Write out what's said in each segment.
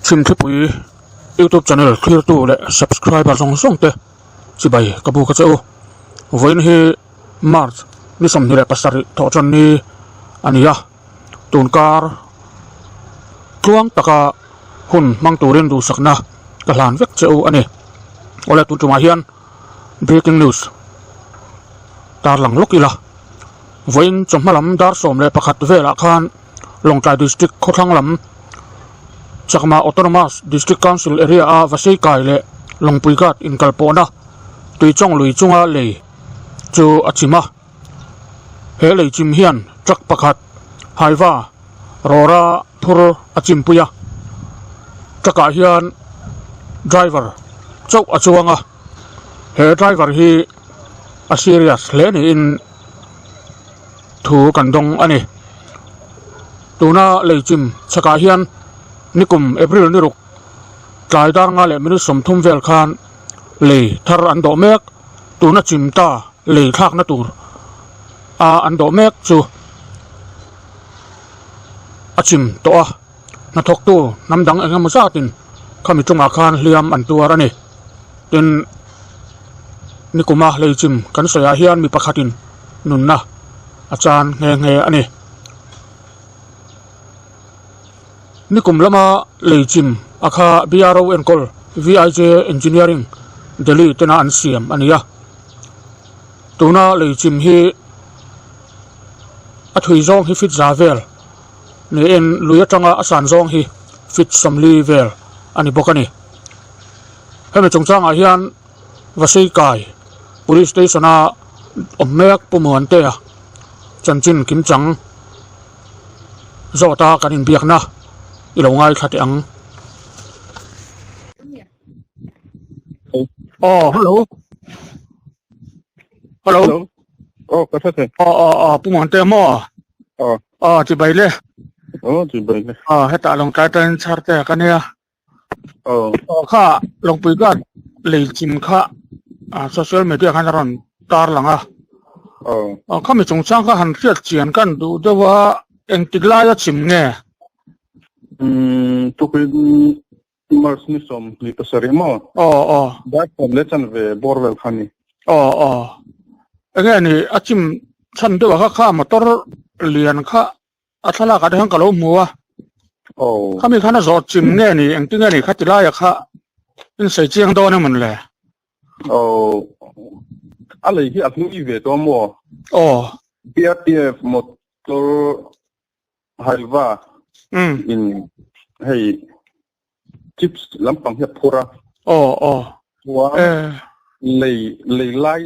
Chhimthlipui YouTube channel thlirtu leh subscriber zawng zawng te chibai ka buk a che u. Vawiin hi March ni 27 thawh tan ni a ni a, tunkar tluang taka hun hmang turin duhsakna ka hlan vek che u a ni. Awle tun tumah hian breaking news tarlang lawk ila, vawiin chawhma lam dar 11 velah khan Lawngtlai District khawthlang lam Chakma Autonomous District Council area a Vaseikai leh Lawngpui Ghat inkalpawhna Tuichawng lui chunga lei chu a chim a. He lei chim hian truck pakhat Haiva rawra phur a chimpui a. Truck ah hian driver chauh a chuang a. He driver hi a serious hle niin thu kan dawng a ni. Tuna lei chim chhakah hian nikum April ni ruk tlai dar nga leh minute 30 vel khan lei thar an dawh mek. Tuna chim ta lei thlakna tur a an dawh mek chu a chim tawh a. Hnathawktu hnam dang eng emaw zatin khami chungah khan hliam an tuar a ni. Tin, nikuma lei chim kan sawiah hian mi pakhatin nunna a chan nghe nghe a ni. Nikum lama lei chim a kha BRO enkawl VIJ Engineering Delhi tena an siam a ni a. Tuna lei chim hi a thui zawng hi fit za vel niin lui atanga a san zawng hi fit 40 vel a ni bawk a ni. Hemi chungchangah hian Vaseikai Police Station a awm mek Pu Muantea chanchin kimchang zawta kan inbiakna i lo ngaithla teh ang. Aw hello hello Hello. Oh, ka hre thei. Aw aw aw Pu Muantea maw? Aw. Aw chibai le. Aw chibai le. Aw hetah Lawngtlai tan chhar te ka nia. Aw. Aw kha Lawngpui Guard lei chim kha social media khan a rawn tar lang a. Aw. Aw khami chungchang kha han hriat chian kan duh deuh a engtik laia chim nge? Umm tukin March ni 27 maw? Aw aw. Dar sawm leh chanve bawr vel kha ni. Aw aw. Enge ni a chim chhan deuh a kha kha motor lian kha A thlalak ah te hian ka lo hmu a. Oh. Khami khan a zawh chim nge ni engtin nge ni kha ti laia kha in sawi chiang dawn emawn le. Oh. A lei hi a hlui ve tawh maw? Oh. BRTF motor Haiva in hei chips lampang hi a phur a. Oh oh. Chuan lei lei lai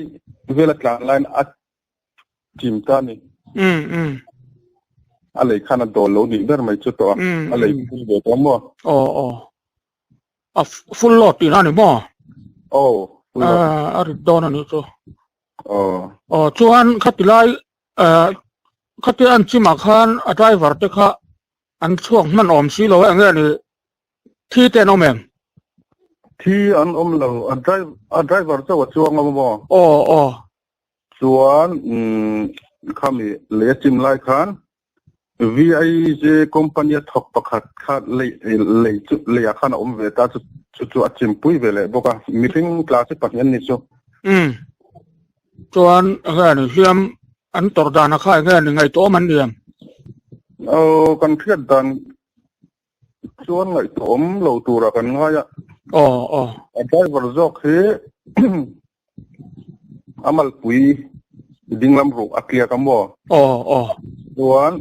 vela tlan laiin a Chim ta ni. Um um. A lei khan a dawl lo nih ber mai chu tawh a. Um A lei full ve tawh maw? Aw aw. A full load tihna a ni maw? Aw, full load. A rit dawn a nih chu. Aw. Aw chuan khati lai khati an chimah khan a driver te kha an chhuak hman awm si lo a eng nge ni thi te an awm em? Thi an awm lo, a driver a driver chauh a chuang a maw? Aw aw. Chuan khami lei a chim lai khan VIJ company a thawk pakhat kha lei lei chu leiah khan a awm ve ta chu chu chu a chimpui ve leh bawk a mihring tla chi pahnih an ni chu. Umm chuan enge ni hliam an tawrh dan a kha enge ni ngaihtuahawm an ni em? Aw kan hriat dan chuan ngaihtuahawm lo turah kan ngai a. Aw aw. A driver zawk hi A malpui dinglam ruk a tliak a maw? Aw aw. Chuan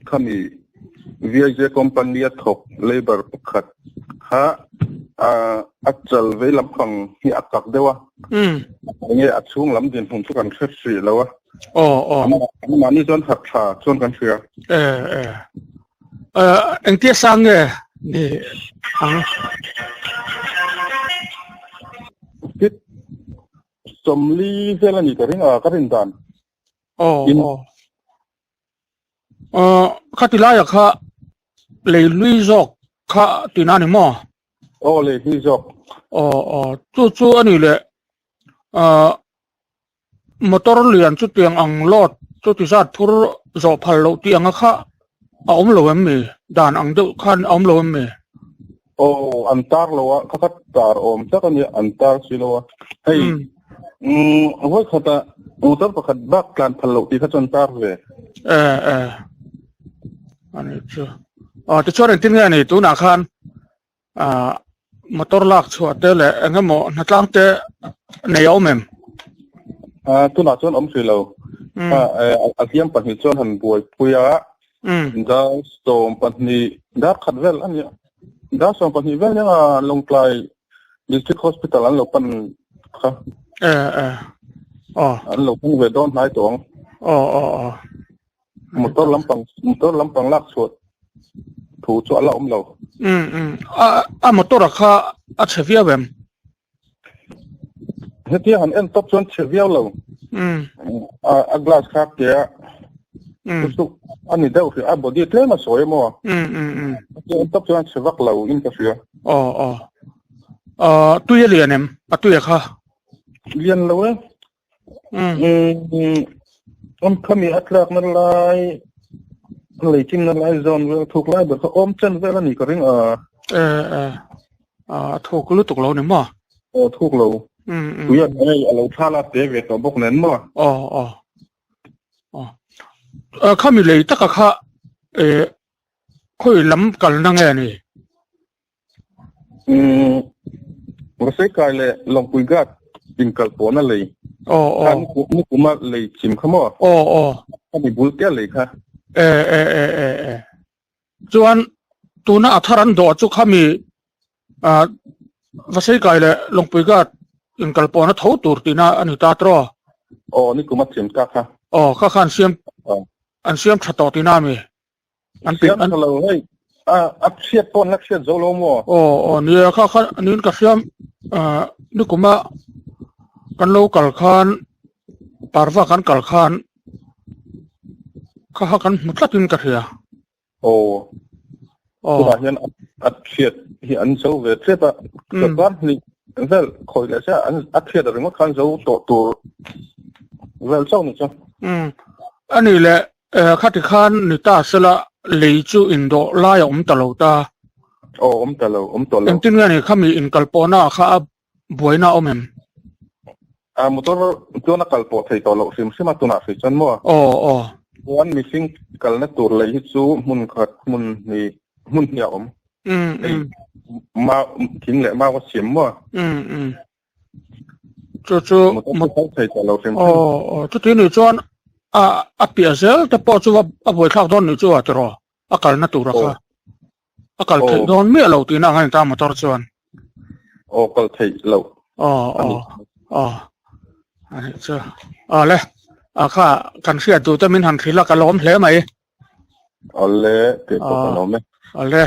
khami VIJ company a thawk labour pakhat kha a chal vei lampang hi a kak deuh a. Umm. Enge a chhung lam dinhmun chu kan hre hrih lo a. Aw aw. Amahni chuan khat tha chuan kan hria. E e. Engtia sang nge ni ang? Fit 40 vel a ni ka ring a, ka rin dan. Aw aw. Khati laia kha lei hlui zawk kha tina ni maw? Aw lei hlui zawk. Aw aw chu chu a ni le Motor lian chutiang ang load chuti zat phur zawh phal loh tih anga kha a awm lo em mi? Dan ang deuh khan a awm lo em mi? Aw an tar lo a, kha kha tar awm tak a nia, an tar si lo a. Hei umm vawi khata motor pakhat bak tlan phal loh tih kha chu an tar ve. E e ani chu. Aw tichuan engtin nge ni tunah khan ah motor lak chhuah te leh eng emaw hnatlang te nei a awm em? Ah tunah chuan awm hrih lo. A hliam pahnih chuan han buaipui a, dar 12 dar khat vel a nia. Dar 12 vel nia Lawngtlai District Hospital an lo pan kha. E e aw. An lo pan ve dawn hnai tawh ang. Aw aw aw. Motor lampang motor lampang lak chhuah thu chu a la awm lo. Um um a a motor a kha a chhe viau em? Hetia han en tawp chuan chhe viau lo. Um a a glass kha ke a um chu chu a ni deuh hrih a body tlem a sawi emaw a. Um um um Hetia en tawp chuan chhe vak lo in ka hria. Aw aw ah tui a lian em? A tui a kha? Lian lo e. Awm khami a tlakna lai lei chimna lai zawn vel thuk lai ber kha awm chen vel a ni ka ring a. E e a thuk lutuk lo ni maw? Aw thuk lo. Tui a hei a lo thla la te ve tawh bawk nen maw? Aw aw aw khami lei taka kha e khawi lam kalna nge ni? Umm Rasekai leh Lawngpui Ghat inkal pawhna lei Aw aw. Kha nikuma lei chim kha maw? Aw aw. Khami bul tia lei kha. E e e e e. Chuan tuna a thar an dawh chu khami ah Rasekai leh Lawngpui Ghat inkal pawhna tho tur tihna a ni ta tawh. Aw nikuma chim ta kha. Aw kha kha an siam an siam tha tawh tihna a mi? An siam tha lo hei a a hriat pawh an la hriat zo lo maw? Aw aw nia kha kha niin ka hria ah nikuma kan lo kal khan parva kan kal khan kha kha kan hmu tlatin ka hria. Aw tunah hian a hriat hi an zo ve tep a sorkar hnih vel khawi leh se an a hriat ringawt khan zo tawh tur vel chauh ni chu. Ani leh Khati khan ni ta sela lei chu indawh lai a awm ta lo ta. Aw awm ta lo, awm tawh lo. Engtin nge ni khami inkal pawhna ah kha a buaina a awm em? A motor chuan a kal pawh thei tawh loh hrim hrim a tunah hrih chuan maw? Aw aw. Chuan mihring kalna tur lei hi chu hmun khat hmun hnih hmun hnih a awm. Um um. Mau thing leh mau a siam maw? Um um. Chu chu motor kal thei tawh lo hrim hrim. Aw aw chuti ni chuan a a piah zel te pawh chu a buaithlak dawn ni chu a tiraw a kalna tura kha a kal theih dawn miah lo tihna ang a ni ta motor chuan. Aw kal theih loh. Aw aw aw a nih chu aw le a kha kan hriat duh te min han hrilh a ka lawm hle mai. Awle keipawh ka lawm e. Awle.